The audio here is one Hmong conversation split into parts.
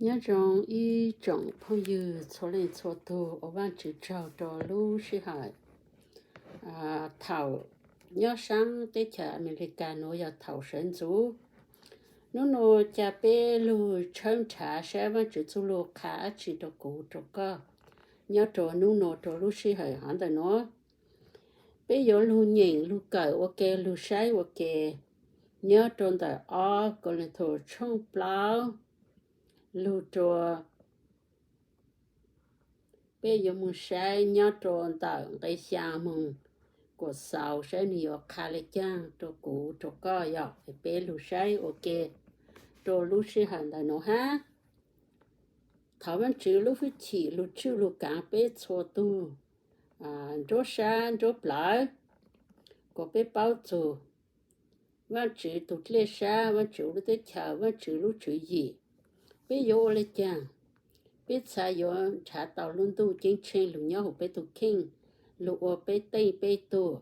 Nyob zoo ib tsoom phooj ywg txhua leej txhua tug uas Vaajtswv tsaug rua lub sij hawm thaum nyob saab teb chaws Amelikas nuav yog thaum sawv ntxuv. Nub nua ca peb lug tshawb nrhav saib Vaajtswv txuj lug qha dlaab tsi rua kuv rua koj nyob rua nub nua rua lub sij hawm hov ntawm nuav. Peb yuav lug nyeem lug kawm ua ke lug saib ua ke nyob rua ntawm ob Kauleethaus tshooj plaub lug rua, peb yuav moog saib nyob rua ntawm nqe xyaa moog kaum xaus saib nwg yuav qha le caag rua kuv rua koj yog peb lug saib ua ke rua lub sij hawm ntawm nuav hab. Thov Vaajtswv lub hwj chim lug tswj lug kaav peb txhua tug nruab sab nruab plawv, kuas peb paub txug Vaajtswv tug dlej sab, Vaajtswv lub teb chaws, Vaajtswv lub tswv yim. Peb yuav ua le caag peb txhad yuav nrhav tau lub ntuj ceeb tsheej lug nyob huv peb tug kheej, lug ua peb teej peb tug?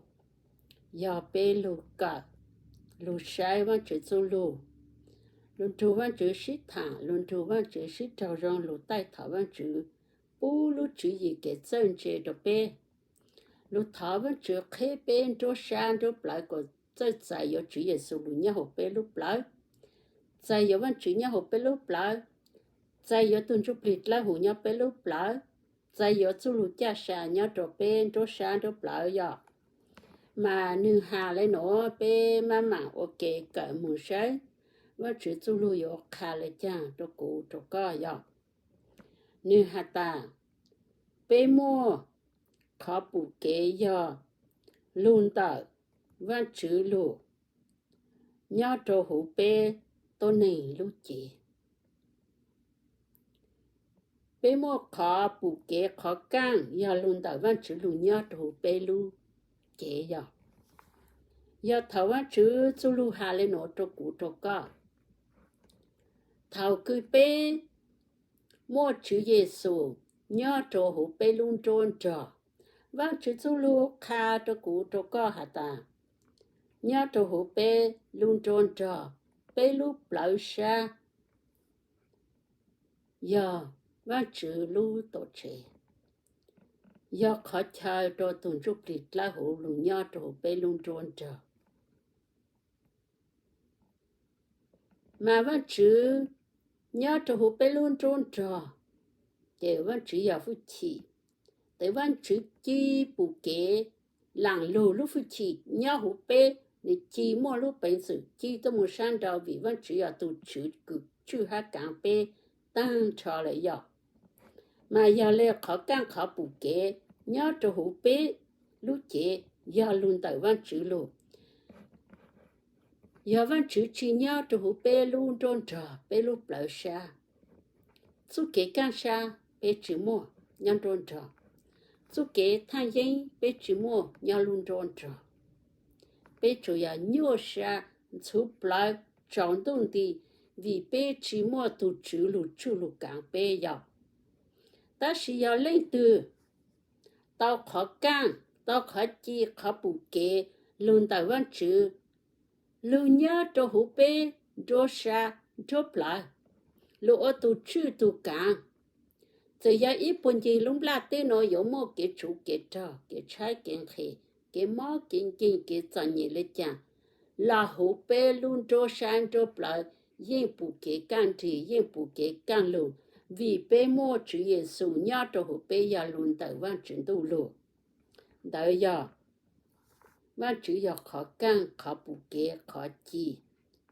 Yog peb lug kawm, lug saib Vaajtswv txuj lug, lug nrug Vaajtswv sib thaam, lug nrug Vaajtswv sib raug zoo, lug taij thov Vaajtswv pub lub tswv yim kev txawj ntse rua peb, lug thov Vaajtswv qheb peb nruab sab nruab plawv kuas txawj txais yuav Tswv Yexus lug nyob huv peb lub plawv, txais yuav Vaajtswv nyob huv peb lub plawv, txais yuav tug Ntsuj Plig Dlawb Huv nyob peb lub plawv, txais yuav txuj lug caj sa nyob rua peb nruab sab nruab plawv yog. Mas nwg has le nuav peb maj mam ua ke kawm moog saib Vaajtswv txuj lug yuav qha le caag rua kuv rua koj yog. Nwg has tas, peb muaj qhov pum kev yog lug ntawm Vaajtswv lug nyob rua huv peb tuab neeg lub cev. Peb muaj qhov pum kev qhov kaaj yog lug ntawm Vaajtswv lug nyob rua huv peb lub cev yog. Yog thaum Vaajtswv txuj lug has le nuav rua kuv rua koj, thaum kws peb muaj Tswv Yexus nyob rua huv peb lub nruab nrog, Vaajtswv txuj lug qha rua kuv rua koj has tas, nyob rua huv peb lub nruab nrog, peb lub plawv sab yog Vaajtswv lub tuam tsev, yog qhov chaw rua tug Ntsuj Plig Dlawb Huv lug nyob rua huv peb lub nruab nrog. Mas Vaajtswv nyob rua huv peb lub nruab nrog, ces Vaajtswv yog hwj chim, tes Vaajtswv ci pum kev laam lug lub hwj chim nyob huv peb, nwg ci muaj lub peev xwm ci tuaj moog sab nrau vim Vaajtswv yog tug Tswv kws tswj hab kaav peb taag nrho lawm yog. Mas yog le qhov kaaj qhov pum kev nyob rua huv peb lub cev yog lug ntawm Vaajtswv lug. Yog Vaajtswv tsi nyob rua huv peb lub nruab nrog, peb lub plawv sab, txuj kev kaaj sab peb tsi muaj nyob nruab nrog, txuj kev thaaj yeeb peb tsi muaj nyob lub nruab nrog. Peb tsuas yog nyuaj sab ntxhuv plawv tsaus ntuj nti vim peb tsi muaj tug Tswv lug tswj lug kaav peb yog. Tab sis yog leej twg tau qhov kaaj, tau qhov ci qhov pum kev lug ntawm Vaajtswv lug nyob rua huv peb nruab sab nruab plawv, lug ua tug tswj tug kaav, txawm yog ib puag ncig lub nplaj teb nuav yuav muaj kev tshuv kev raug, kev tshaib kev nqhis, kev mob kev nkeeg, kev txom nyem le caag, los huv peb lub nruab sab nruab plawv yeej pum kev kaaj nrig, yeej pum kev kaaj lug, vim peb muaj Tswv Yexus nyob rua huv peb yog lug ntawm Vaajtswv ntuj lug. Ntawd yog Vaajtswv yog qhov kaaj qhov pum kev qhov ci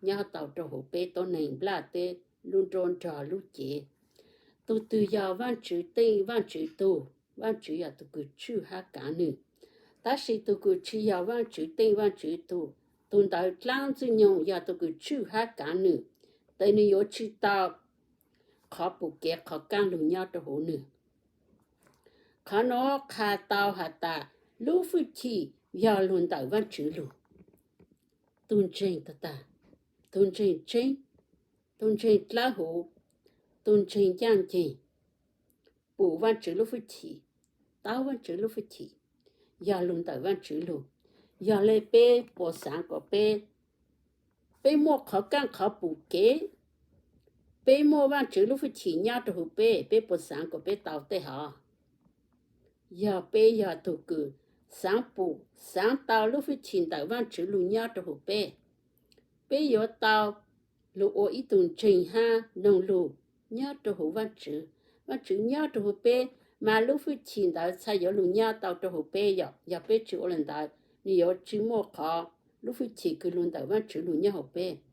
nyob tau rua huv peb tuab neeg nplaj teb lub nruab nrog lub cev. Tug twg yog Vaajtswv teej Vaajtswv tug, Vaajtswv yog tug kws tswj hab kaav nwg. Tab sis tug kws tsi yog Vaajtswv teej Vaajtswv tug, tug ntawd dlaab Ntxwg Nyoog yog tug kws tswj hab kaav nwg, tes nwg yuav tsi tau qhov pum kev qhov kaaj lug nyob rua huv nwg. Qhov nuav qha tau has tas lub hwj chim yog lug ntawm Vaajtswv lug. Tug ntseeg tag tag, tug ntseeg tseeb, tug ntseeg dlawb huv, tug ntseeg ncaaj nceeg, pum Vaajtswv lub hwj chim, tau Vaajtswv lub hwj chim, yog lug ntawm Vaajtswv lug. Yog le peb puas xaav kuas peb, peb muaj qhov kaaj qhov pum kev, Peb muaj Vaajtswv lub hwj chim nyob rua huv peb, peb puas xaav kuas peb tau tej hov? Yog peb yog tug kws xaav pum, xaav tau lub hwj chim ntawm Vaajtswv lug nyob rua huv peb, peb yuav tau lug ua ib tug ntseeg hab noog lug nyob rua huv Vaajtswv. Vaajtswv nyob rua huv peb, mas lub hwj chim ntawd txhad yuav lug nyob tau rua huv peb. Yog, yog peb tsi ua le ntawd, nwg yuav tsi muaj qhov lub hwj chim kws lug ntawm Vaajtswv lug nyob huv peb.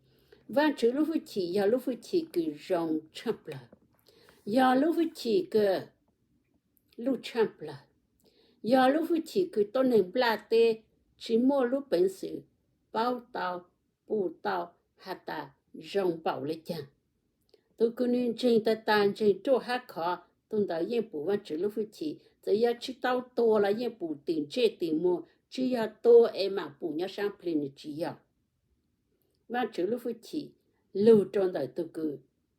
Vaajtswv lub hwj chim yog lub hwj chim kws zoo tshaj plawg, yog lub hwj chim kws luj tshaj plawg, yog lub hwj chim kws tuab neeg nplaj teb tsi muaj lub peev xwm paub tau, pum tau has tas zoo npaum le caag. Tug kws nwg ntseeg tag tag, ntseeg ruaj hab khov, tug ntawd yeej pum Vaajtswv lub hwj chim. Txawm yog tsi tau tuag los yeej pum tim ntsej tim muag, tsi yog tuag es maam pum nyob saab plig, nwg tsi yog. Vaajtswv lub hwj chim lug rua ntawm tug kws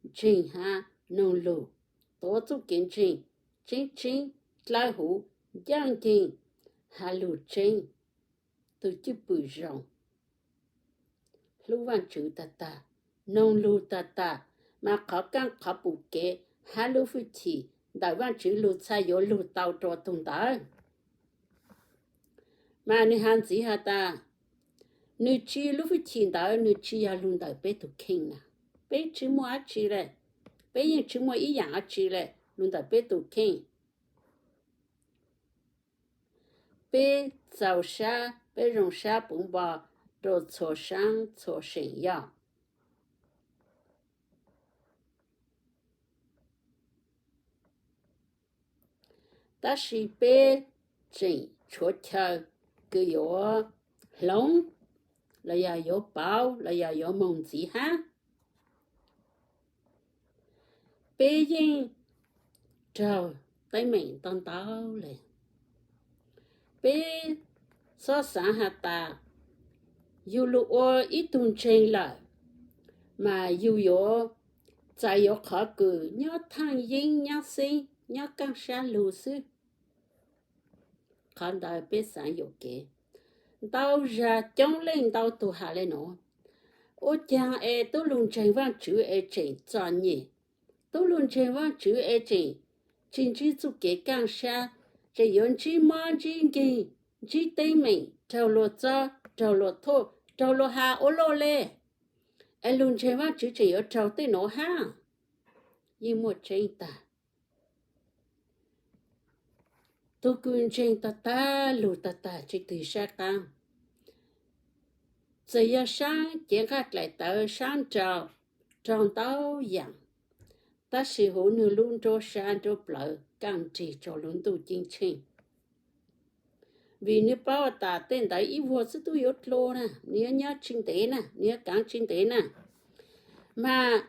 ntseeg hab noog lug, tuav txuj kev ntseeg tseeb tseeb, dlawb huv, ncaaj nceeg, has lug tseeb, tug cwj pwm zoo, hlub Vaajtswv tag tag, noog lug tag tag, mas qhov kaaj qhov pum kev hab lub hwj chim ntawm Vaajtswv lug txhad yuav lug tau rua tug ntawd. Mas nwg has ntxiv has tas, nwg tsi, lub hwj chim ntawd nwg tsi yog lug ntawm peb tug kheej na. Peb tsi muaj dab tsi le, peb yeej tsi muaj ib yaam dab tsi le lug ntawm peb tug kheej. Peb txaus sab, peb zoo sab puv npo rua txhua saab txhua seem yog. Tab sis peb tseem tshuav chaw kws yuav hloov, los yog yuav pauv, los yog yuav moog ntxiv hab. Peb yeej raug teeb meem ntau ntau le. Peb xob xaav has tas, yug lug ua ib tug ntseeg lawm, mas yug yuav txais yuav qhov kws nyob thaaj yeeb nyob xeeb, nyob kaaj sab lug xwb. Qhov ntawd peb xaav yuam kev. Ntau zag coob leej ntau tug has le nuav, ua caag es tub lug ntseeg Vaajtswv es tseem txom nyem, tub lug ntseeg Vaajtswv es tseem tsi ntsib txuj kev kaaj sab, tseem yuav ntsib mob ntsib nkeeg, ntsib teeb meem, raug luag txob, raug luag thuam, raug luag has ua luaj le, es lug ntseeg Vaajtswv tseem yuav raug tej nuav hab. Yeej muaj tseeb tag. Tug kws ntseeg tag tag, lug tag tag tsi twg sab qaab. Txawm yog saab cev nqaj dlaim tawv, saab nraug, raug ntau yaam, tab sis huv nwg lub nruab sab nruab plawv kaaj nrig rua lub ntuj ceeb tsheej. Vim nwg paub tas tej ntawd ib vuag xwb tub yuav dlua na, nwg yuav nyob tsi ntev na, nwg yuav kaav tsi ntev na. Mas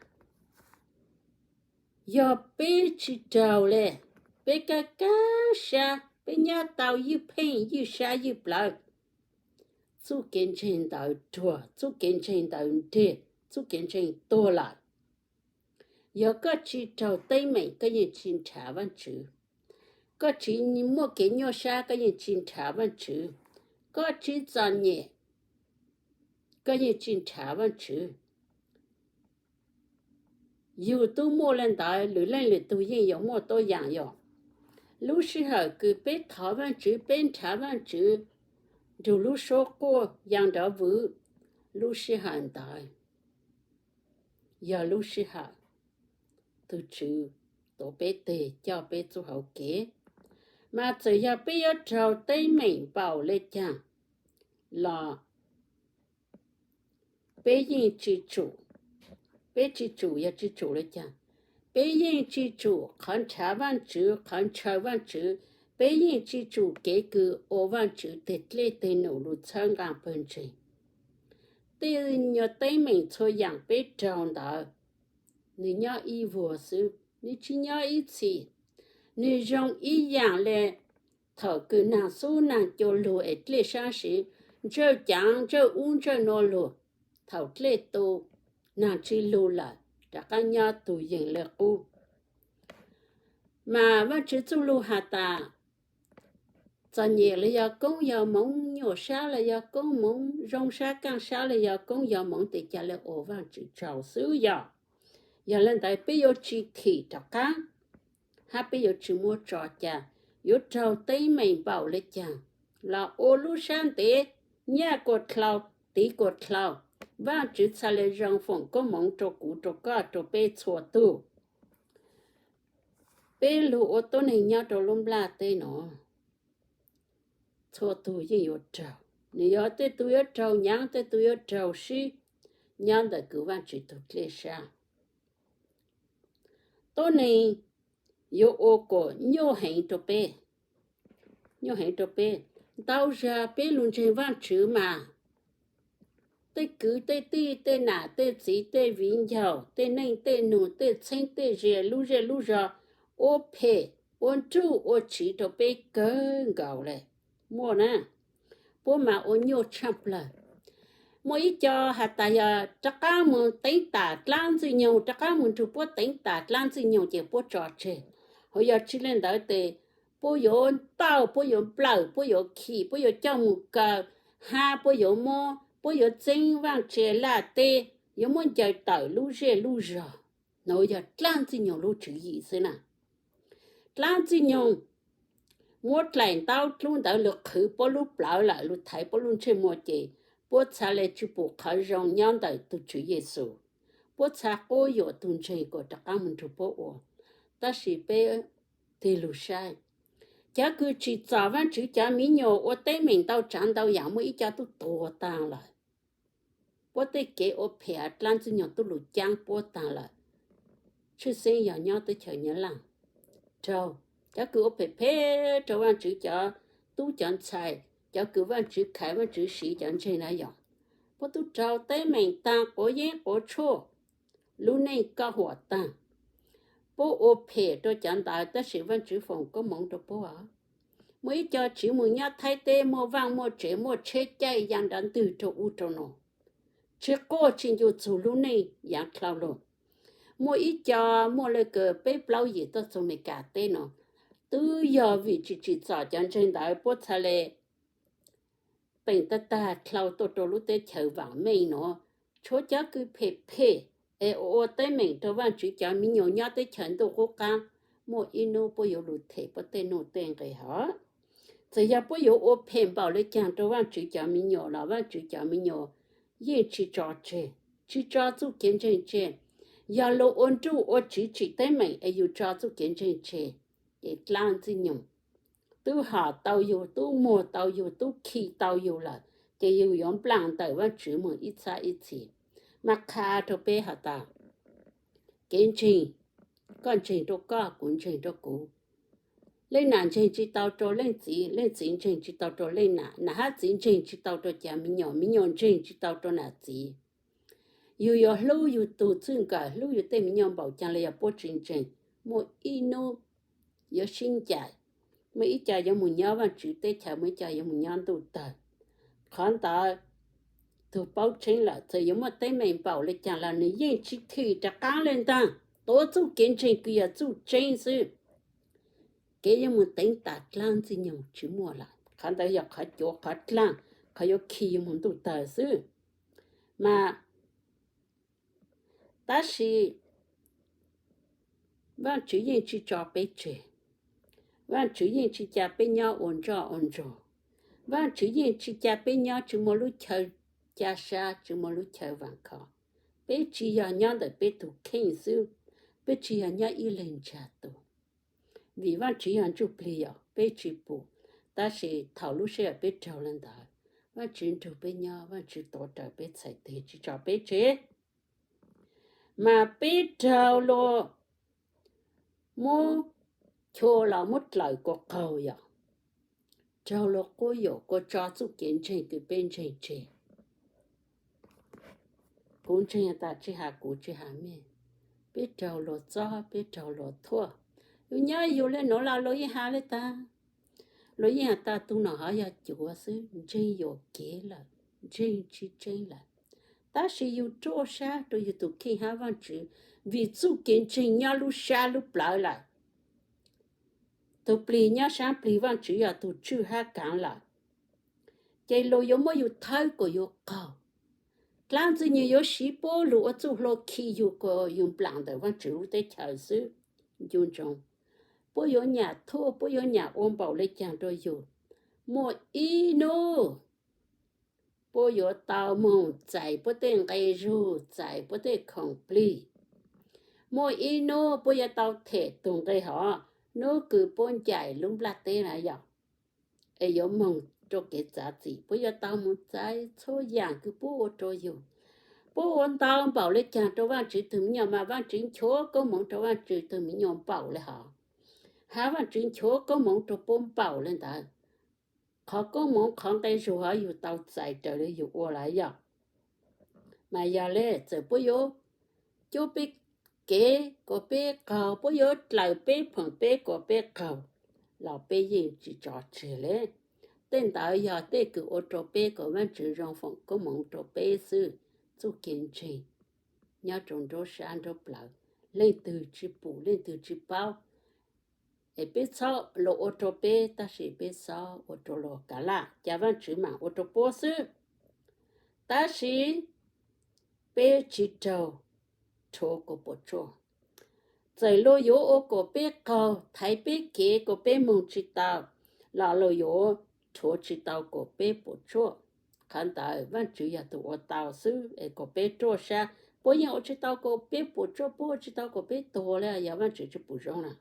yog peb tsi raug le, peb kaaj kaaj sab, peb nyob tau ywj pheej ywj sab ywj plawv, txuj kev ntseeg ntawd ruag, txuj kev ntseeg ntawd nreg, txuj kev ntseeg tuag lawm. Yog koj tsi raug teeb meem, koj yeej tsi nrhav Vaajtswv. Koj tsi muaj kev nyuaj sab, koj yeej tsi nrhav Vaajtswv. Koj tsi txom nyem, koj yeej tsi nrhav Vaajtswv. Yug tub muaj le ntawd, lwm leej lwm tug yeej yuav muaj tuab yaam yog. Lub sij hawm kws peb thov Vaajtswv, peb nrhav Vaajtswv, nrug lub suab quaj yaa nrov vwv, lub sij hawm ntawd yog lub sij hawm tug Tswv tuav peb teg coj peb txuj hauv kev. Mas txawm yog peb yuav raug teeb meem npaum le caag los peb yeej tsi tsum, peb tsi tsum yog tsi tsum le caag, peb yeej tsi tsum qhov nrhav Vaajtswv, qhov ntshaw Vaajtswv, peb yeej tsi tsum kev kws ua Vaajtswv teg dlej teg num lug txhawb nqaa pawg ntseeg. Tej nyuas teeb meem txhua yaam peb raug ntawd, nwg nyob ib vuag xwb, nwg tsi nyob ib txhis. Nwg zoo ib yaam le thaum kws naag xub naag cua lug es dlej saab siv, ntsawj caav ntsawj ub ntsawj nuav lug, thaum dlej tu, naag tsi lug lawm, rov qaab nyob tug yeeg le qub. Mas Vaajtswv txuj lug has tas, txom nyem los yog koob yog moov, nyuaj sab los yog koob moov, zoo sab kaaj sab los yog koob yog moov, tes ca le ua Vaajtswv tsaug xwb yog. Yog li ntawd peb yuav tsis thim rov qab, hab peb yuav tsis muab tso ca, yuav raug teeb meem npaum le caag los ua lub sab ntev, nyaj kuas dlhau, tiv kuas dlhau. Vaajtswv txhad le zoo foom koob moov rua kuv, rua koj, rua peb txhua tug. Peb lug ua tuab neeg nyob rua lub nplaj teb no, txhua tug yeej yuav raug. Nwg yog tej tug yuav raug nyaav, tej tug yuav raug sib, nyob ntawm kws Vaajtswv tug dlej sab. Tuab neeg yuav ua kuas nyuaj heev rua peb, nyuaj heev rua peb. Ntau zag peb lug ntseeg Vaajtswv mas tej kwv tej tij, tej nam tej txiv, tej viv ncaus, tej neej tej nug, tej txheeb tej ze, lub zej lub zog ua phem, ua nruj ua tsiv rua peb kawg nkaus le. Muaj na, puab mas ua nyuaj tshaaj plawg. Muaj ib co has tas yog rov qaab moog teev tam dlaab ntxwg nyoog, rov qaab moog nrug puab teev tam dlaab ntxwg nyoog ces puab tso tseg. Hos yog tsi le ntawd tes puab yuav ntaug, puab yuav nplawm, puab yuav khi, puab yuav coj moog kaw, hab puab yuav muab, puab yuav txeeb vaaj tse laj teb, yuav muab ncaws tawm lub zej lub zog. Nuav yog dlaab ntxwg nyoog lub tswv yim xwb na. Dlaab ntxwg nyoog muab dlaim ntaub dlub ntawd lug qhwv puab lub plawv lawm, lug thaiv puab lub ntsej muag ces puab txhad le tsi pum qhov zoo nyob ntawm tug Tswv Yexus. Puab txhad quab yuam tug ntseeg kuas rov qaab moog nrug puab ua. Tab sis peb tig lug saib, cov kws tsim txom Vaajtswv cov miv nyuas ua teeb meem ntau tsaav ntau yaam, muaj ib co tub tuag taag lawm. Puab tej kev ua phem dlaab ntxwg nyoog tub lug caab puab taag lawm. Tshwj xeeb yog nyob teb chaws Nyab Laaj, raug cov kws ua phem phem rua Vaajtswv cov tub cov ntxhais, cov kws Vaajtswv khaiv Vaajtswv siv cov ntseeg na yog, puab tub raug teeb meem taag quav yeeb quav tshuaj, lub neej kaj huam taag. Puab ua phem rua cov ntawd tab sis Vaajtswv foom koob moov rua puab. Muaj ib co tsiv moog nyob Thaib teb muaj vaaj muaj tsev muaj tsheb caij yaa nrov ntwg rua ub rua nuav, tsi quaj tsi ncu txug lub neej yaav dlhau lug. Muaj ib co muaj le kws peb plaub yim tuaj txug Amelikas teb no, twb yog vim tsi tsim txom cov ntseeg ntawd puab txhad le peem tag tag dlhau tuaj rua lub teb chaws vaam meej nuav. Tshuav cov kws phem phem es ua teeb meem rua Vaajtswv cov miv nyuas nyob teb chaws ntuj qub qaab, muaj ib nub puab yuav lug them puab tej nuj tej nqes hov. Txawm yog puab yuav ua phem npaum le caag rua Vaajtswv cov miv nyuas los Vaajtswv cov miv nyuas yeej tsi tso tseg, tsi tso txuj kev ntseeg tseg. Yog luag ua nruj ua tsiv tsim teeb meem es yug tso txuj kev ntseeg tseg, ces dlaab ntxwg nyoog tub hom tau yug, tub muag tau yug, tub khi tau yug lawm, ces yug yuav nplaaj ntawm Vaajtswv moog ib txhab ib txhis. Mas qha rua peb has tas, kev ntseeg, koj ntseeg rua koj, kuv ntseeg rua kuv. Leej nam ntseeg tsi tau rua leej txiv, leej txiv ntseeg tsi tau rua leej nam, nam hab txiv ntseeg tsi tau rua cov miv nyuas, miv nyuas ntseeg tsi tau rua nam txiv. Yug yuav hlub yug tug txwj nkawm, hlub yug tej miv nyuas npaum caag los yog puab tsi ntseeg, muaj ib nub yuav sib ncaim, muaj ib co yuav moog nyob Vaajtswv teb chaws, muaj ib co yuav moog nyob ntuj tawg. Qhov ntawd tug paub tseeb lawm, txawm yuav muaj teeb meem npaum le caag los nwg yeej tsi thim rov qaab le ntag. Tuav txuj kev ntseeg kws yog txuj tseeb xwb. Kev yuav moog teev tas dlaab ntxwg nyoog tsi muaj lawm. Qhov ntawd yog qhov cuav qhov dlaag, qhov yuav khi yug moog ntuj tawg xwb. Mas tab sis Vaajtswv yeej tsi tso peb tseg. Vaajtswv yeej tsi ca peb nyob ua ntsoj ua ntsuag. Vaajtswv yeej tsi ca peb nyob tsi muaj lub chaw ca sab, tsi muaj lub chaw vaam khov. Peb tsi yog nyob ntawm peb tug kheej xwb, peb tsi yog nyob ib leeg ntsag tug. Vim Vaajtswv yog ntsuj plig yog peb tsi pum, tab sis thaum lub sij hawm peb raug le ntawd, Vaajtswv nrug peb nyob, Vaajtswv tuav rawv peb txhais teg tsi tso peb tseg. Mas peb raug luag muab chua los muab dlawm kua qaug yog, raug luag quab yuam kua tso txuj kev ntseeg kws peb ntseeg tseg. Kuv ntseeg tas tsi has kuv tsi has mej, peb raug luag txob, peb raug luag thuam. Yus nyob yus le nuav los luag yeej has le tag. Luag yeej has tas tug no hov yog cuav xwb, ntseeg yuam kev lawm, ntseeg tsi tseeb lawm. Tab sis yus ruaj sab rua yus tug kheej hab Vaajtswv, vim txuj kev ntseeg nyob lub sab lub plawv lawm. Tug plig nyob saab plig Vaajtswv yog tug tswj hab kaav lawm, ces luag yuav muab yus thawb kuas yuav qaug. Dlaab Ntxwg nws yuav siv puab lug ua txuj hlua khi yug kom yug nplaam ntawm Vaajtswv lub teb chaws xwb. Ncu ntsoov, puab yuav nyam thuaj, puab yuav nyam ua npaum le caag rua yug. Muaj ib nub puab yuav tau moog txais puab tej nqe zug, txais puab tej khoom plig. Muaj ib nub puab yuav tau them tug nqe hov, nub kws puab ncaim lub nplaj teb na yog, es yuav moog rua kev txav txim. Puab yuav tau moog txais txhua yaam kws puab ua rua yug. Puab ua ntau npaum le caag rua Vaajtswv tug miv nyuas mas Vaajtswv nchuav koob moov rua Vaajtswv tug miv nyuas npaum le hov, hab Vaajtswv nchuav koob moov rua puab npaum le ntawd. Qhov koob moov qhov nqe zug hov yug tau txais raws le yug ua lawm yog. Mas yog le txawm puab yuav cuab peb kev kom peb qaug, puab yuav dlaws peb phoom peb kom peb qaug, los peb yeej tsi tso tseg le. Tej ntawd yog tej kws ua rua peb kom Vaajtswv zoo foom koob moov rua peb xwb. Txuj kev ntseeg nyob rua nruab sab nruab plawv, leej twg tsi pum leej twg tsi paub. Es peb txhob lug ua rua peb, tab sis peb xob ua rua luag kav laj, ca Vaajtswv maam ua rua puab xwb. Tab sis peb tsi raug rhuav kom puam tsuaj. Txawm luag yuav ua kom peb qaug, thaiv peb kev kom peb moog tsi tau, los luag yuav rhuav tsi tau kom peb puam tsuaj. Qhov ntawd Vaajtswv yog tug ua tau xwb, es kom peb ruaj sab, puab yeej ua tsi tau kom peb puam tsuaj, puab ua tsi tau kom peb tuag le, yog Vaajtswv tsi pum zoo na.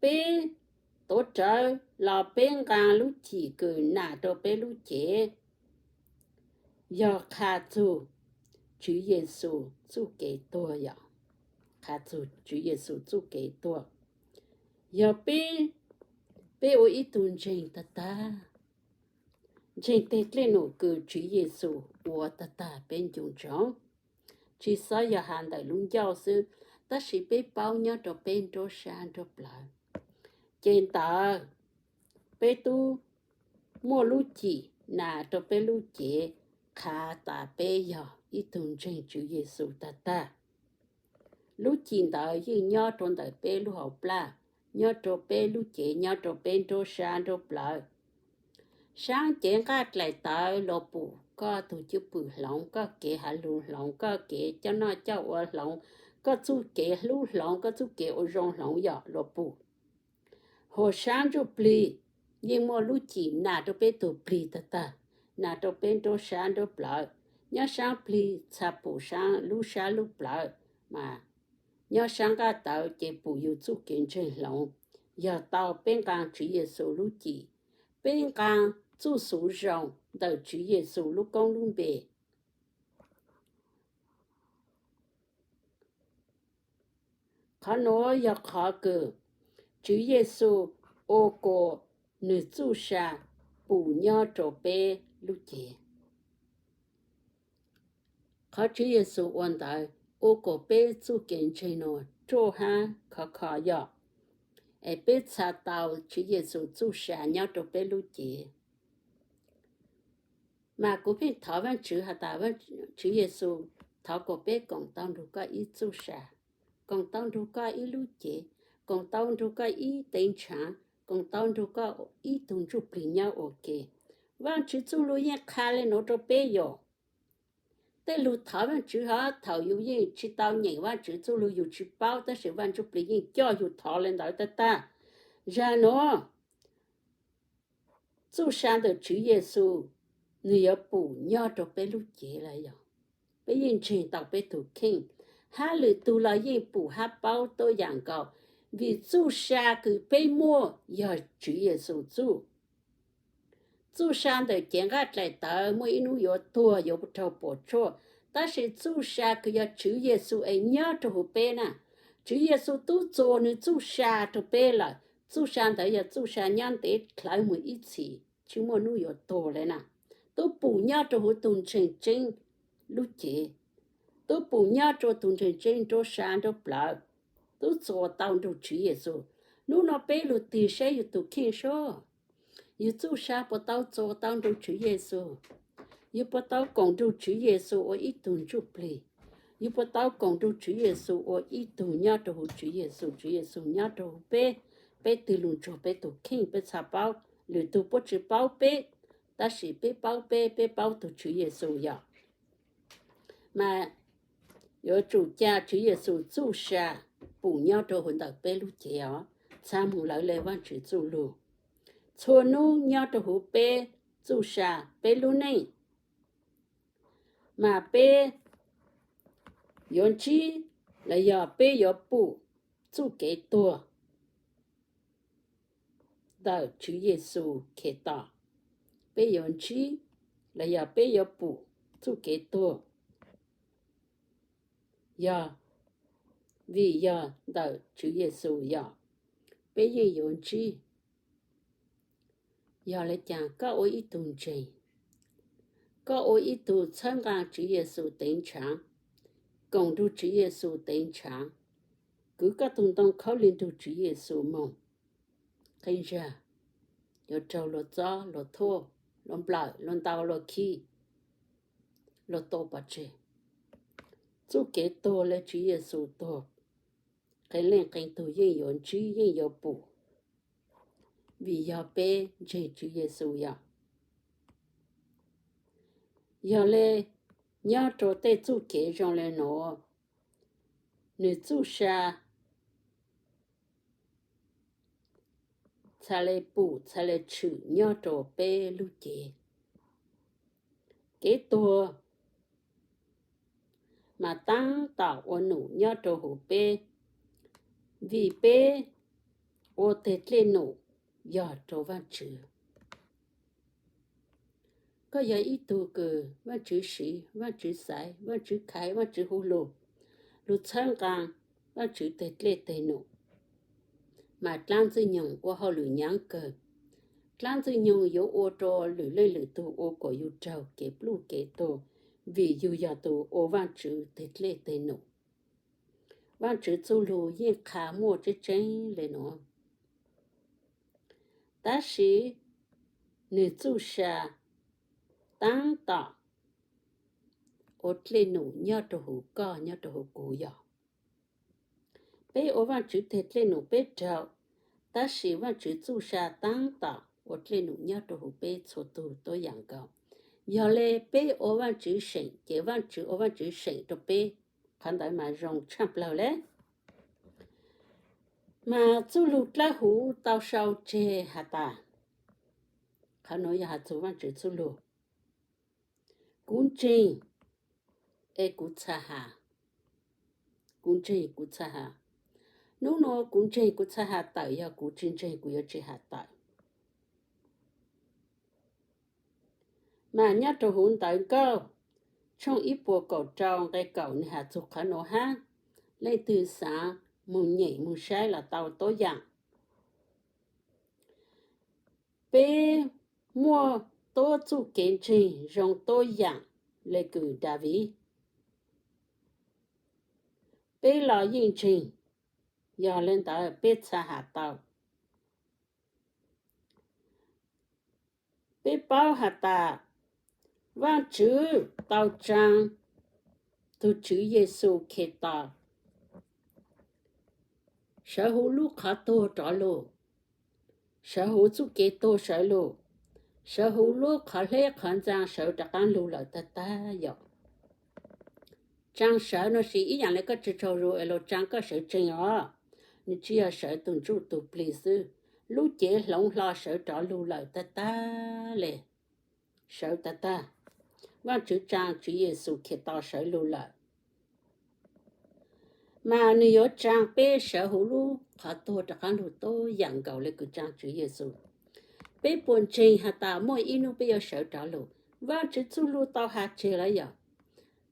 Peb tuav rawv los peb nqaa lub cim kws nas rua peb lub cev, yog qha txug Tswv Yexus txuj kev tuag yom. Qha txug Tswv Yexus txuj kev tuag, yog peb, peb ua ib tug ntseeg tag tag, ntseeg teg dlej num kws Tswv Yexus ua tag tag peb ncu ntsoov. Tsi xob yog has ntawm lub ncauj xwb, tab sis peb paub nyob rua peb nruab sab nruab plawv. Ces ntawd peb tub muaj lub cim nas rua peb lub cev, qha tas peb yog ib tug ntseeg Tswv Yexus tag tag. Lub cim ntawd yeej nyob rua ntawm peb lub hauv plaj, nyob rua peb lub cev, nyob rua peb nruab sab nruab plawv. Saab cev nqaj dlaim tawv luag pum, koj tug cwj pwm hloov, koj kev has lug hloov, koj kev coj noj coj ua hloov, koj txuj kev hlub hloov, koj txuj kev ua zoo hloov yom luag pum. Hos saab ntsuj plig yeej muaj lub cim nas rua peb tug plig tag tag, nas rua peb nruab sab nruab plawv. Nyob saab plig txha pum saab lub sab lub plawv, mas nyob saab nqaj tawv ces pum yug txuj kev ntseeg hloov. Yog tau peb nqaa Tswv Yexus lub cim, peb nqaa txuj xuv zoo ntawm Tswv Yexus lub koob lub npe. Qhov nuav yog qhov kws Tswv Yexus ua kom nwg txuj sa pum nyob rua peb lub cev. Qhov Tswv Yexus ua ntawd ua kom peb txuj kev ntseeg nuav ruaj hab khov kho yom, es peb txha tau Tswv Yexus txuj sa nyob rua peb lub cev. Mas kuv pheej thov Vaajtswv has tas, Tswv Yexus, thov kom peb koom tau nrug koj ib txuj sa, koom tau nrug koj ib lub cev, koom tau nrug koj ib teev ntshav, koom tau nrug koj ib tug ntsuj plig nyob ua ke. Vaajtswv txuj lug yeej qha le nuav rua peb yom. Tej lug thov Vaajtswv hov thaum yug yeej tsi tau nyeem Vaajtswv txuj lug yug tsi paub, tab sis Vaaj Ntsuj Plig yeej coj yug thov le ntawd tag tag. Zag nuav txuj sa ntawm Tswv Yexus nwg yuav pum nyob rua peb lub cev lawm yog. Peb yeej ntseeg tau peb tug kheej, hab lwm tug los yeej pum hab paub tuab yaam nkaus, vim txuj sa kws peb muaj yog Tswv Yexus txuj. Txuj sa ntawm cev nqaj dlaim tawv muaj ib nub yuav tuag yuav raug puam tsuaj, tab sis txuj sa kws yog Tswv Yexus es nyob rua huv peb na. Tswv Yexus tub txuas nwg txuj sa rua peb lawm, txuj sa ntawd yog txuj sa nyob ntev dlhawv moog ib txhis tsi muaj nub yuav tuag le na. Tub pum nyob rua huv tug ntseeg tseeb lub cev, tub pum nyob rua tug ntseeg tseeb nruab sa nruab plawv, tub txuas tau nrug Tswv Yexus. Nub nua peb lug tig saib yug tug kheej seb, yug txuj sa puas tau txuas tau nrug Tswv Yexus? Yug puas tau koom nrug Tswv Yexus ua ib tug ntsuj plig? Yug puas tau koom nrug Tswv Yexus ua ib tug nyob rua huv Tswv Yexus, Tswv Yexus nyob rua huv peb? Peb tig lug ntsuag peb tug kheej, peb txha paub, lwm tug puab tsi paub peb. Tab sis peb paub peb, peb paub tus Tswv Yexus yog, mas yuav tsum ca Tswv Yexus txuj sa pum nyob rau hauv ntawm peb lub cev os, txha mus lawv le Vajtswv txuj lug. Txhua hnub nyob rau hauv peb txuj sa, peb lub neej, mas peb yuav ntsib los yog peb yuav pum txuj kev tuag ntawm Tswv Yexus Khetos. Peb yuav ntsib los yog peb yuav pum txuj kev tuag, yog vim yog ntawm Tswv Yexus yog, peb yeej yuav ntsib. Yog le caag koj ua ib tug ntseeg, koj ua ib tug txhawb nqaa Tswv Yexus teev ntshav, koom nrug Tswv Yexus teev ntshav, kwv koj tug ntoo khaub lig nrug Tswv Yexus moog, qee zag yuav raug luag txob, luag thuj, luag nplawm, luag ntaus, luag khi, luag tua pov tseg. Txuj kev tuag le Tswv Yexus tuag, qee leej qee tug yeej yuav ntsib yeej yuav pum, vim yog peb ntseeg Tswv Yexus yog. Yog le, nyob rau tej txuj kev zoo le nuav, nwg txuj sa txha le pum txha le tshwm nyob rau peb lub cev. Kev tuag mas taab tom ua num nyob rau huv peb, vim peb ua teg dlej num yog rau Vaajtswv. Koj yog ib tug kws Vaajtswv siv, Vaajtswv xaiv, Vaajtswv khaiv, Vaajtswv hu lug, lug txhawb nqaa Vaajtswv teg dlej teg num, mas dlaab Ntxwg Nyoog ua hauj lwm nyaav kawg. Dlaab Ntxwg Nyoog yuav ua rau lwm leej lwm tug ua kuas yug raug kev pluj kev tuag, vim yug yog tug ua Vaajtswv teg dlej teg num. Vaajtswv txuj lug yeej qha muaj tseeb tseeb le nuav. Tab sis nwg txuj sa taab tom ua dlej num nyob rau huv koj nyob rau huv kuv yog. Peb ua Vaajtswv teg dlej num peb raug, tab sis Vaajtswv txuj sa taab tom ua dlej num nyob rau huv peb txhua tug tuab yaam nkaus. Yog le peb ua Vaajtswv seem ces Vaajtswv ua Vaajtswv seem rau peb, qhov ntawd mas zoo tshaj plawg le. Mas txuj lug dlawb huv tau sau tseg has tas, qhov nuav yog has txug Vaajtswv txuj lug, kuv ntseeg es kuv txha has. Kuv ntseeg kuv txha has. Nub nua kuv ntseeg kuv txha has tawm, yog kuv tsi ntseeg kuv yuav tsi has tawm. Mas nyob rau huv Ntawv Nkauj tshooj ib puas kaum rau nqe kaum nwg has txug qhov nuav hab, leej twg xaav moog nyem moog saib los tau tuab yaam. Peb muaj tuab txuj kev ntseeg zoo tuab yaam le kws Daviv. Peb los yeej ntseeg, yog le ntawd peb txha has tau. Peb paub has tas, Vaajtswv tau tsaa tug Tswv Yexus Khetos sawv huv lub qhov tuag rov lug, sawv huv txuj kev tuag sawv lug, sawv huv lub qhov hleb qhov ntxaa sawv rov qaab lug lawm tag tag yom. Tsaa sawv no sis ib yaam le koj tsaug zug es luag tsaa koj sawv tsees os, nws tsi yog sawv tug ntsuj tug plig xwb, lub cev hloov hlo sawv rov lug lawm tag tag le, sawv tag tag. Vaajtswv tsaa Tswv Yexus Khetos sawv lug lawm, mas nws yuav tsaa peb sawv huv lub qhov tuag rov qaab lug tuab yaam nkaus le kws tsaa Tswv Yexus. Peb puas ntseeg has tas muaj ib nub peb yuav sawv rov lug? Vaajtswv txuj lug tau has tseg lawm yom.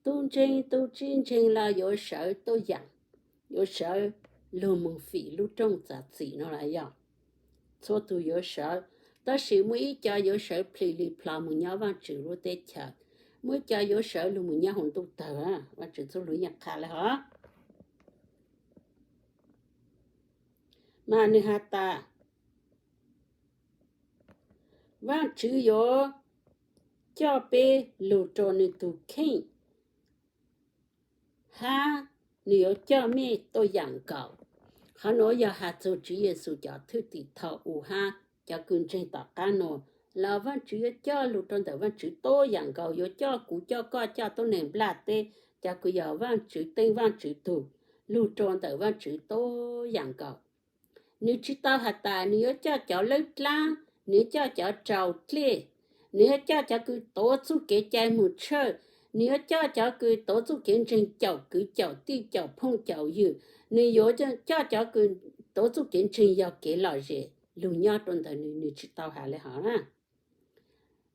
Tug ntseeg tug tsi ntseeg los yuav sawv tuab yaam, yuav sawv lug moog fim lub rooj txav txim no lawm yom. Txhua tug yuav sawv, tab sis muaj ib co yuav sawv plig li plho moog nyob Vaajtswv lub teb chaws, muaj ib co yuav sawv lug moog nyob huv ntuj tawg. Vaajtswv txuj lug yeej qha le hov. Mas nws has tas, Vaajtswv yuav coj peb lug rua nwg tug kheej hab nwg yuav coj mej tuaj yaam nkaus. Qhov nuav yog has txug Tswv Yexus cov thwj tim thaum u hab cov kws ntseeg tom qaab nuav los Vaajtswv yuav coj lug rua ntawm Vaajtswv tuab yaam nkaus, yuav coj kuv coj koj coj tuab neeg nplaj teb, cov kws yog Vaajtswv teej Vaajtswv tug, lug rua ntawm Vaajtswv tuab yaam nkaus. Nwg tsi tau has tas nwg yuav coj cov lawb dlaab, nwg yuav coj cov rau dlej, nwg yuav coj cov kws tuav txuj kev cai moog tshawj, nwg yuav coj cov kws tuav txuj kev ntseeg caum kwv caum tij caum phooj caum ywg, nwg yuav coj cov kws tuav txuj kev ntseeg yog kev lom zem lug nyob rua ntawm nwg, nwg tsi tau has le hov na.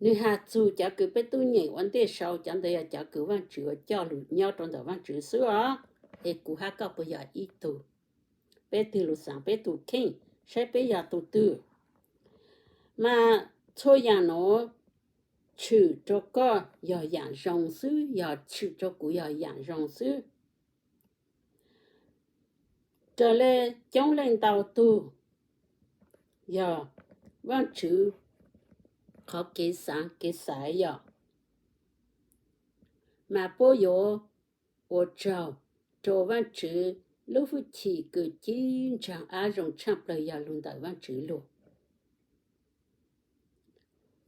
Nwg has txug cov kws peb tub nyeem ua ntej sau, cov ntawd yog cov kws Vaajtswv yuav coj lug nyob rua ntawm Vaajtswv xwb os. Es kuv hab koj puas yog ib tug? Peb tig lug xaav peb tug kheej saib peb yog tug twg. Mas txhua yaam nuav tshwm rua koj yog yaam zoo xwb, yog tshwm rua kuv yog yaam zoo xwb. Raws le coob leej ntau tug yog Vaajtswv qhov kev xaav kev xaiv yog, mas puab yuav ua tsaug rua Vaajtswv lub hwj chim kws cib ntsaag ab zoo tshaaj plawg yog lug ntawm Vaajtswv lug.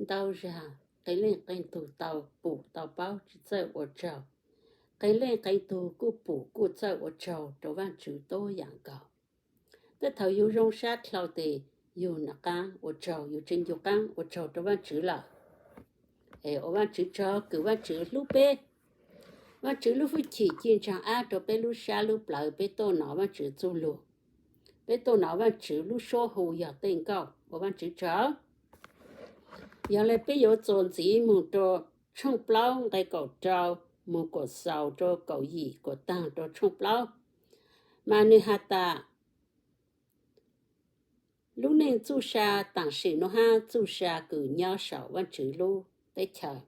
Ntau zag qee leej qee tug tau pum tau paub tsi txawj ua tsaug, qee leej qee tug kuj pum kuj txawj ua tsaug rua Vaajtswv tuab yaam nkaus. Tej thaum yug zoo sab dlhau tes yug nqaab ua tsaug, yug tseem yug qaab ua tsaug rua Vaajtswv lawm. Es ua Vaajtswv tsaug kws Vaajtswv hlub peb. Vaajtswv lub hwj chim ci ntsaag ab rua peb lub sab lub plawv, peb tuaj nov Vaajtswv txuj lug, peb tuaj nov Vaajtswv lub suab hu yog tej nkauj, ua Vaajtswv tsaug. Yog le peb yuav txuas ntxiv moog rua tshooj plaub nqe kaum rau moog kaum xaus rua kaum yim, kaum taag rua tshooj plaub, mas nwg has tas lub neej txuj sa taam sim nuav hab txuj sa kws nyob saum Vaajtswv lub teb chaws.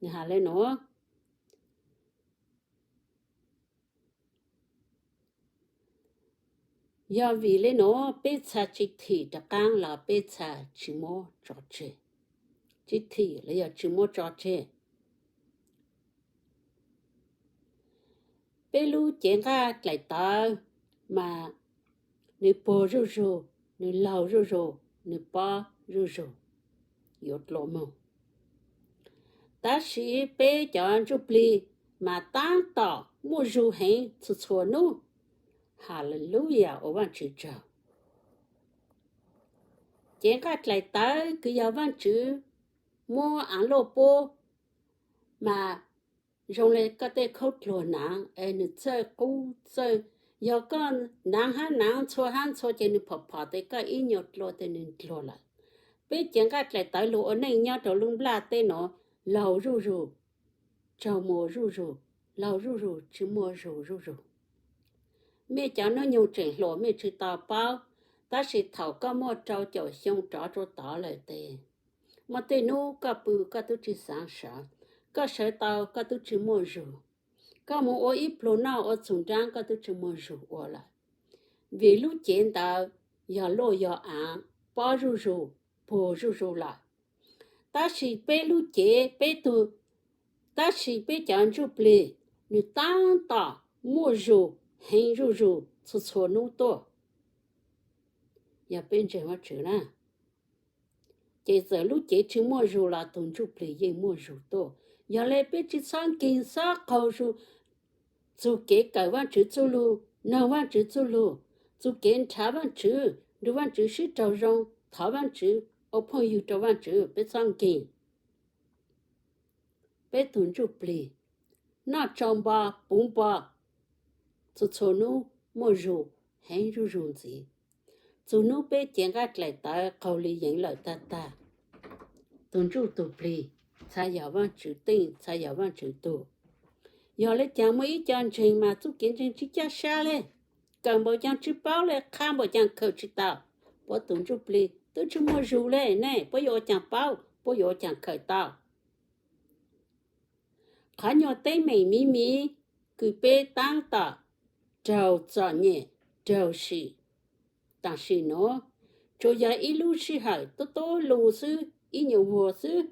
Nwg has le nuav, yog vim le nuav peb txha tsi thim rov qaab los peb txha tsi muab tso tseg. Tsi thim los yog tsi muab tso tseg. Peb lub cev nqaj dlaim tawv mas nwg puag zuj zug, nwg laug zuj zug, nwg pob zuj zug, yuav dlua moog. Tab sis peb cov ntsuj plig mas taab tom muaj zug heev txhua txhua nub. Haleluya, ua Vaajtswv tsaug. Cev nqaj dlaim tawv kws yog Vaajtswv muab aav luaj puab, mas zoo le koj tej khaub dluag naav es nwg txawj qub txawj, yog koj naav hab naav ntxhua hab ntxhua ces nwg phom phom tes koj ib nyuag dlua tes nwg dluag lawm. Peb cev nqaj dlaim tawv lug ua neej nyob rua lub nplaj teb nuav laug zuj zug, tsaug muag zuj zug, laug zuj zug, tsi muaj zug zuj zug. Mej cov nub nyoog tseem hluas mej tsi tau paub, tab sis thaum koj muaj rau caum xyoo rov rua tod lawm tes, muaj tej nub koj pw koj tub tsi xaav sawv, koj sawv tau koj tub tsi muaj zug, koj moog ua ib pluag noj ua txug nraab koj tub tsi muaj zug ua lawm. Vim lub cev ntawd yog luaj yog aav, pob zuj zug, puag zuj zug lawm. Tab sis peb lub cev peb tug, tab sis peb cov ntsuj plig, nwg taab tom muaj zug heev zuj zug txhua txhua nub tuaj. Yog peb ntseeg Vaajtswv na, ces txawm lub cev tsi muaj zug los tug ntsuj plig yeej muaj zug tuaj. Yog le peb tsi txhob nkeeg xob qaug zug txug kev kawm Vaajtswv txuj lug, noog Vaajtswv txuj lug, txug kev nrhav Vaajtswv, nrug Vaajtswv sib raug zoo, thov Vaajtswv, ua phooj ywg rau Vaajtswv, peb txhob nkeeg. Peb tug ntsuj plig noj tsau npo puv npo, txhua txhua nub muaj zug heev zuj zug ntxiv. Txug nub peb cev nqaj dlaim tawv qaug le yeev lawm tag tag, tug ntsuj tug plig txha yog Vaajtswv teej txha yog Vaajtswv tug. Yog le caag muaj ib co ntseeg mas txuj kev ntseeg tsi caj sab le, kawm npaum caag tsi paub le, qha npaum caag kawm tsi tau. Puab tug ntsuj plig tub tsi muaj zug le ne, puab yuav ua caag paub, puab yuav ua caag kawm tau? Qhov nyuas teeb meem miv miv kws peb taab tom raug txom nyem raug sim taam sim nuav tsuas yog ib lub sij hawm tub tub lug xwb, ib nyuas vuag xwb.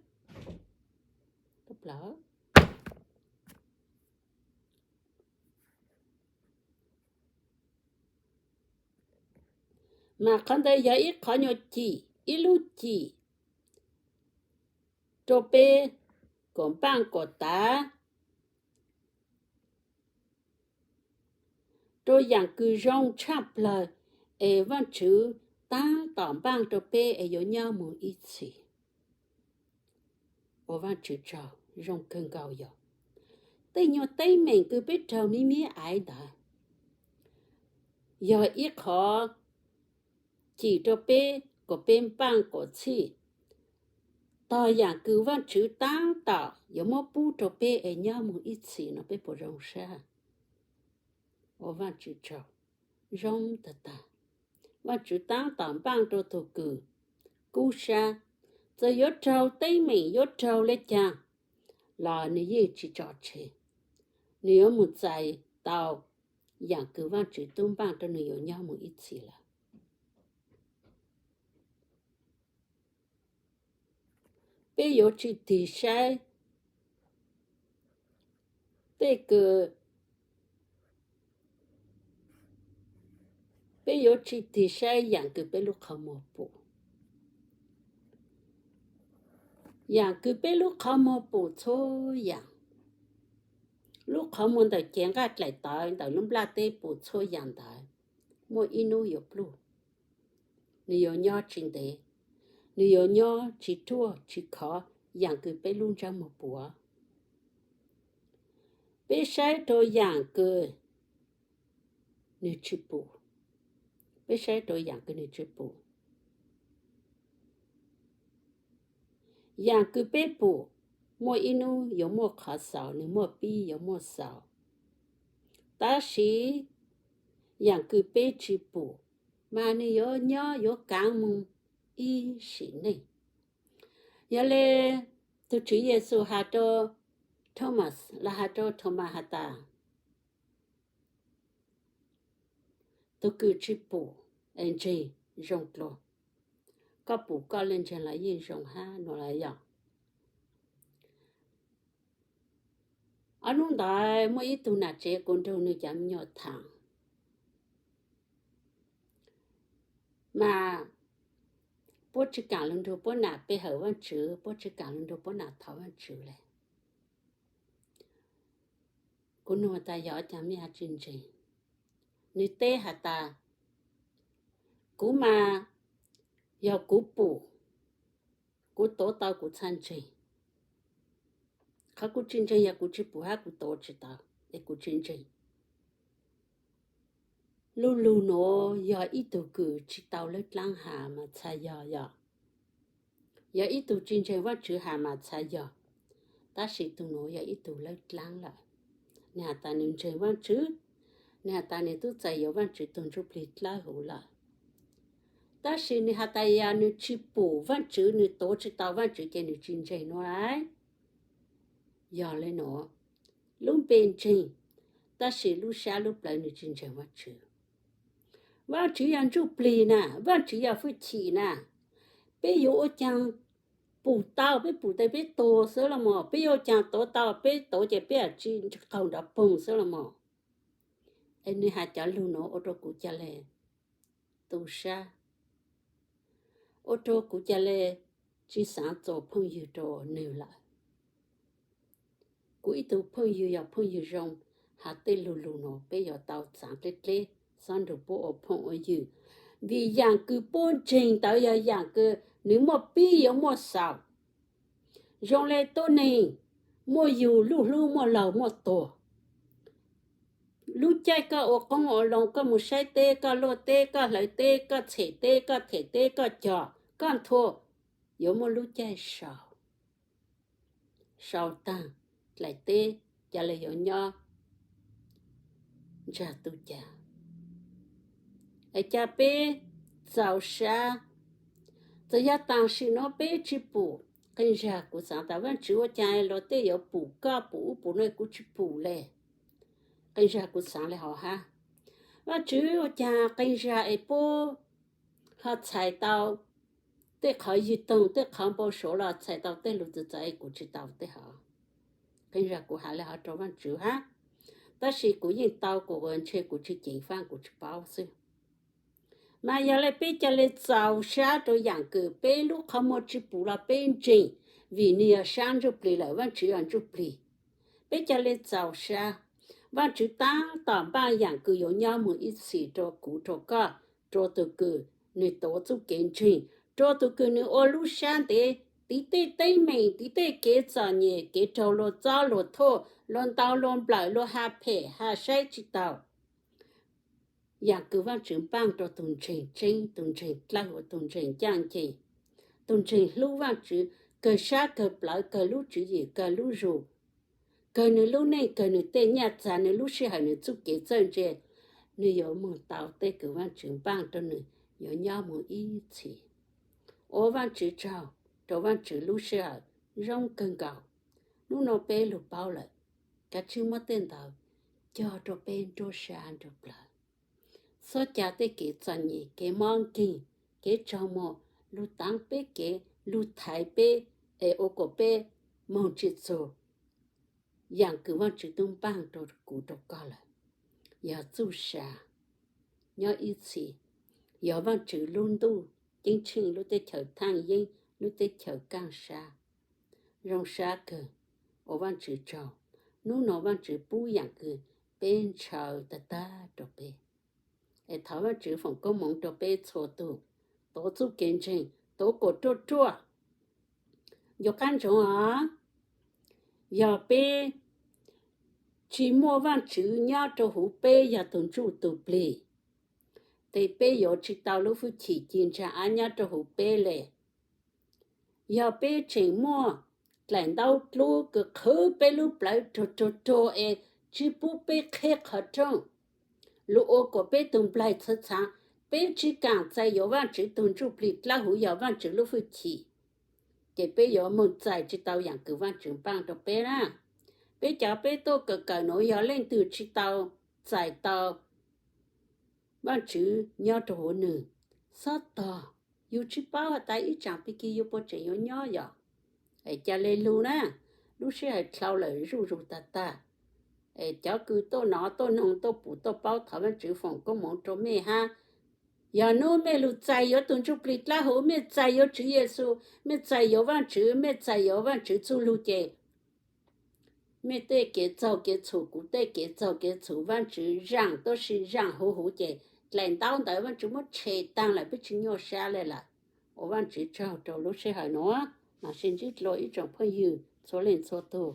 Mas qhov ntawd yog ib qhov nyuas cim, ib lub cim rau peb kom npaaj kom tav rau yaam kws zoo tshaj plawg es Vaajtswv taab tom npaaj rau peb es yuav nyob moog ib txhis. Ua Vaajtswv tsaug, zoo kawg nkaus yog tej nyuas teeb meem kws peb raug miv miv aiv ntawd yog ib qhov cim rau peb kom peb npaaj kom txhij tog yaam kws Vaajtswv taab tom yuav muab pub rau peb es nyob moog ib txhis no peb puas zoo sab? Ua Vaajtswv tsaug, zoo tag tag. Vaajtswv taab tom npaaj rau tug kws kub sab, txawm yuav raug teeb meem yuav raug le caag los nwg yeej tsi tso tseg. Nwg yuav moog txais tau yaam kws Vaajtswv tub npaaj rau nwg yuav nyob moog ib txhis lawm. Peb yuav tsi tig saib tej kws, peb yuav tsi tig saib yaam kws peb lub qhov muag pum. Yaam kws peb lub qhov muag pum txhua yaam. Lub qhov muag ntawm cev nqaj dlaim tawv ntawm lub nplaj teb pum txhua yaam ntawd, muaj ib nub yuav pluj. Nwg yuav nyob tsi ntev, nwg yuav nyob tsi ruaj tsi khov yaam kws peb lub ntsab muag pum. Peb saib rua yaam kws nwg tsi pum. Peb saib rua yaam kws nwg tsi pum. Yaam kws peb pum, muaj ib nub yuav muaj qhov xaus, nwg muaj pib yuav muaj xaus. Tab sis yaam kws peb tsi pum, mas nwg yuav nyob yuav kaav moog ib sim neej. Yog le tug Tswv Yexus has rua Thomas, los has rua Thomas has tas, tug kws tsi pum es ntseeg zoo dlua. Koj pum koj le ntseeg los yeej zoo hab no los yog. Ob nub ntawd muaj ib tug nam tsev kuv nrug nwg cov me nyuam thaam, mas puab tsi kaam lug nrug puab nam pe hawm Vaajtswv, puab tsi kaam lug nrug puab nam thov Vaajtswv le. Kuv nug tas yog ua caag mej tsi ntseeg? Nwg teb has tas, kuv mas yog kuv pum, kuv tuav tau kuv txhaj ntseeg. Qhov kuv tsi ntseeg yog kuv tsi pum hab kuv tuav tsi tau es kuv tsi ntseeg. Lu lug nuav yog ib tug kws tsi tau lawb dlaab has mas txhaj yog, yog, yog ib tug tsi ntseeg Vaajtswv has mas txhaj yog, tab sis tug nuav yog ib tug lawb dlaab lawm. Nwg has tas nwg ntseeg Vaajtswv, nwg has tas nwg tub txais yuav Vaajtswv tug ntsuj plig dlawb huv lawm. Tab sis nwg has tas yog nwg tsi pum Vaajtswv, nwg tuav tsi tau Vaajtswv ces nwg tsi ntseeg nuav. Yog le nuav, lub npe ntseeg, tab sis lub sab lub plawv nwg tsi ntseeg Vaajtswv. Vaajtswv yog ntsuj plig na, Vaajtswv yog hwj chim na. Peb yuav ua caag pum tau, peb pum tes peb tuag xwb los mas, peb yuav ua caag tuav tau, peb tuav ces peb tsi qaug nrov poog xwb los mas. Es nwg has cov lug nuav ua rua kuv ca le tu sab, ua rua kuv ca le tsi xaav txua phooj ywg rua nwg lawm. Kuv ib tug phooj ywg yog phooj ywg zoo, has tej lug lug nuav peb yuav tau xaav dleb dleb, xob nrug puab ua phooj ua ywg. Vim yaam kws puab ntseeg ntawd yog yaam kws nwg muaj pib yuav muaj xaus. Zoo le tuab neeg, muaj yug luj hlub, muaj laug muaj tuag. Lub caij koj ua qoob ua loo, koj moog saib teb, koj luaj teb, koj hlawv teb, koj tshem teb, koj them teb, koj cog, koj nthua, yuav muaj lub caij sau. Sau taag, dlaim teb ca le yuav nyob ntsag tu caag. Es ca peb txaus sab, txawm yog taam sim nuav peb tsi pum, qee zag kuv xaav tas Vaajtswv ua caag luag tej yuav pum koj pum ub pum nuav kuv tsi pum le. Qee zag kuv xaav le hov hab, Vaajtswv ua caag qee zag es puab ho txhais tau tej qhov ywg toog, tej qhov npau suav los txhais tau tej lug txawv txawv es kuv tsi tau tej hov. Qee zag kuv has le hov rua Vaajtswv hab, tab sis kuv yeej tau kuv ntshe kuv tsi ceev faaj kuv tsi paub xwb. Mas yog le peb ca le txaus sab rua yaam kws peb lub qhov muag tsi pum los peb ntseeg, Vim nws yog sab ntsuj plig lawm, Vaajtswv yog ntsuj plig. Peb ca le txaus sab. Vaajtswv taab tom npaaj yaam kws yuav nyob moog ib txhis rua kuv rua koj, rua tug kws nwg tuav txuj kev ntseeg, rua tug kws nwg ua lub sab ntev, tiv tej teeb meem, tiv tej kev txom nyem, kev raug luag txob luag thuam, luag ntaus luag nplawm, luag has phem has saib tsi taus. Yaam kws Vaajtswv npaaj rua tug ntseeg tseeb, tug ntseeg dlawb huv, tug ntseeg ncaaj nceeg, tug ntseeg hlub Vaajtswv, kawg sab kawg plawv, kawg lub tswv yim, kawg lub zug, kawg nwg lub neej, kawg nwg tej nyaj txag, nwg lub sij hawm, nwg txuj kev txawj ntse, nwg yuav moog tau tej kws Vaajtswv npaaj rua nwg yuav nyob moog ib txhis. Ua Vaajtswv tsaug rua Vaajtswv lub sij hawm zoo kawg nkaus. Nub nua peb lug paub lawm, kav tsij muab tej ntawd cog rua peb nruab sab nruab plawv. Xob ca tej kev txom nyem, kev mob nkeeg, kev tsaug muag lug taav peb kev, lug thaiv peb, es ua kom peb moog tsi txug yaam kws Vaajtswv tub npaaj rua kuv rua koj lawm. Yog txuj sa nyob ib txhis, yog Vaajtswv lub ntuj ceeb tsheej, lub teb chaws thaaj yeeb, lub teb chaws kaaj sab, zoo sab kawg. Ua Vaajtswv tsaug, nub nua Vaajtswv pub yaam kws peb ntshaw tag tag rua peb. Es thov Vaajtswv foom koob moov rua peb txhua tug, tuav txuj kev ntseeg, tuav kom ruaj ruaj. Nco qab ntsoov os, yog peb tsi muaj Vaajtswv nyob rua huv peb yog tug ntsuj tug plig, tes peb yuav tsi tau lub hwj chim ci ntsa ab nyob rua huv peb le. Yog peb tseem muaj dlaim ntaub dlub kws qhwv peb lub plawv rug rug rug es tsi pub peb qheb qhov rooj, lug ua kom peb tug nplaig txhawv txhaav, peb tsi kaam txais yuav Vaajtswv tug ntsuj plig dlawb huv yog Vaajtswv lub hwj chim, ces peb yuav moog txais tsi tau yaam kws Vaajtswv npaaj rua peb na. Peb cov peb tuaj kawm kawm nuav yog leej twg tsi tau txais tau Vaajtswv nyob rua huv nwg, xob tog, yug tsi paub has tas ib tsaam pig kig yug puas tseem yuav nyob yom. Es ca le lug na, lub sij hawm dlhau lawm zuj zug tag tag. Es cov kws tuaj nov tuaj noog tuaj pum tuaj paub, thov Vaajtswv foom koob moov rua mej hab. Yog nub mej lug txais yuav tug ntsuj plig dlawb huv, mej txais yuav Tswv Yexus, mej txais yuav Vaajtswv, mej txais yuav Vaajtswv txuj lug ces mej tej kev txaug kev txhum, kuv tej kev txaug kev txhum, Vaajtswv zaam tuab si zaam huv huv ces dlaim ntaub ntawd Vaajtswv muab tshem taag lawm, peb tsi nyuaj sab le lawm. Ua Vaajtswv tsaug rua lub sij hawm nuav, mam sib ntsib dlua ib tsoom phooj ywg txhua leej txhua tug.